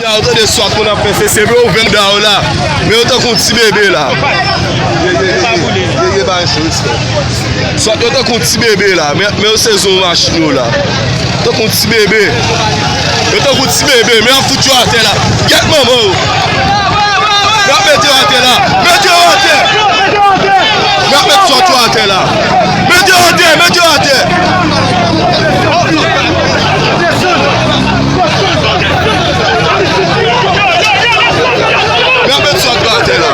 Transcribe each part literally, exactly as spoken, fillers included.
Ou tande swat moun ap fè, se senp yo ouvè mouda yo la. Men yo tankou ti bebe la. Ye, ye, ye, ye, ye, ye, ba yo respè. Swat yo tankou ti bebe la. Men, men yo sezi yon machin yo la. Tankou ti bebe. Yo tankou ti bebe, men y ap fout yo atè la. Gyèt manman yo. Y ap mete yo atè la. Mete yo atè. Y ap mete swat yo atè la. Mete yo atè, mete yo atè. Y ap met swat yo atè la.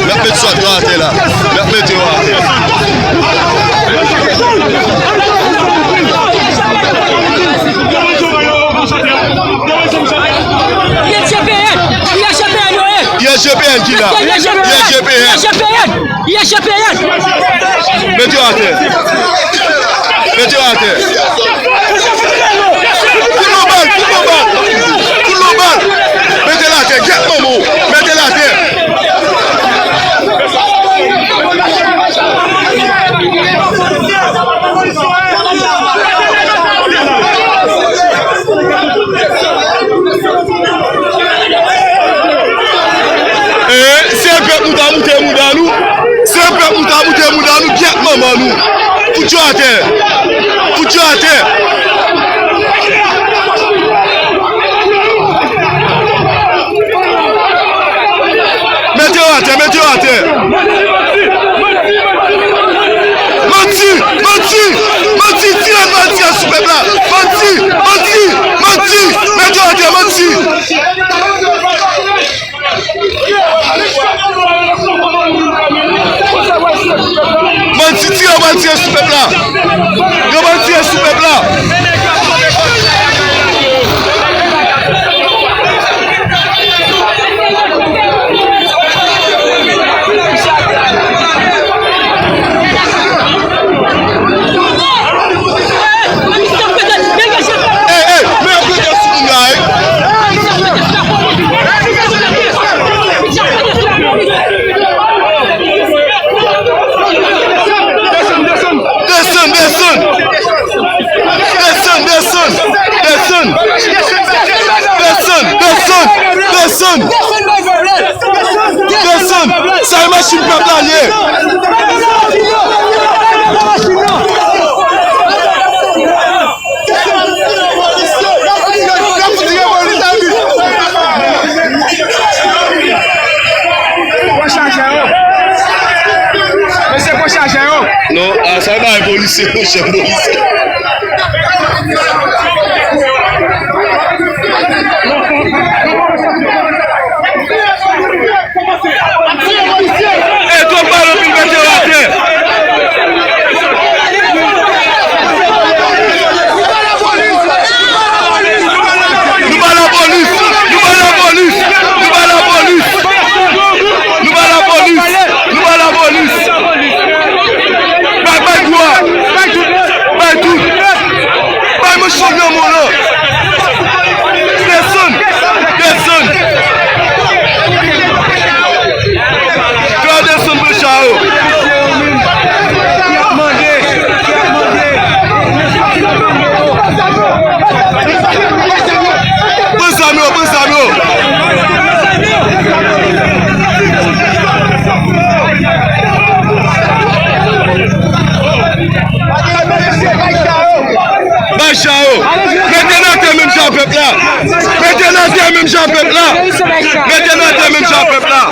Y ap met swat yo atè la. Y ap mete yo atè. I S G P N, I S G P N yo ye. I S G P N ki la? I S G P N. I S G P N. I S G P N. I S G P N. Mete yo atè. Mete yo atè. Fout nou bal, fout nou bal. Fout nou bal. Mete l atè, gyèt manman w. Mete l atè. E, se pèp nou ta moute mouda nou. Se pèp nou ta moute mouda nou, gyèt manman nou. Fout yo atè. Fout yo atè. Mete yo atè, mete yo atè. Manti, manti, manti, tire bandi a sou pèp la. Manti, manti, manti, mete yo atè, manti. Bandi tire, bandi tire sou pèp la. Yo bandi tire sou pèp la. Ey, ey, men yo pete sou moun yo a, ey. Desann, desann. Desann, desann, desann. Desann, desann, desann. Desann. Sa e machin pèp la ye. Pran chajè yo. Mesye, pran chajè yo. Non, a, sa e bagay polisye, monchè, polisye. E twòp bal anpil, mete yo atè. Nou ba lapolis, nou ba lapolis, nou ba lapolis. Nou ba lapolis, nou ba lapolis. Bay, bay gwo a. Bay tout. Bay tout. Bay manch granmoun lan. Desann. Desann. Fè yo desann pran cha yo. Pran zam yo, pran zam yo. Bay cha yo. Mete n atè menm jan pèp la. Mete n atè menm jan pèp la. Mete n atè menm jan pèp la.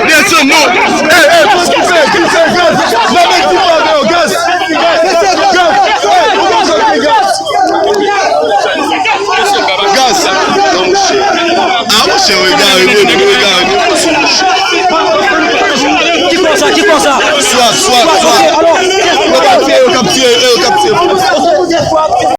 Desann non. Ey, ey, fò kite, kite gaz. N ap met ti pa nan yo, gaz. Gaz. Ey, ou konn sa ki gaz. Gaz. Non, monchè. A, monchè, ou egare, menm, ou egare, menm, monchè. Ki konsa, ki konsa? Swat, swat, swat. Yo ka tiye, yo ka tiye, yo ka tiye.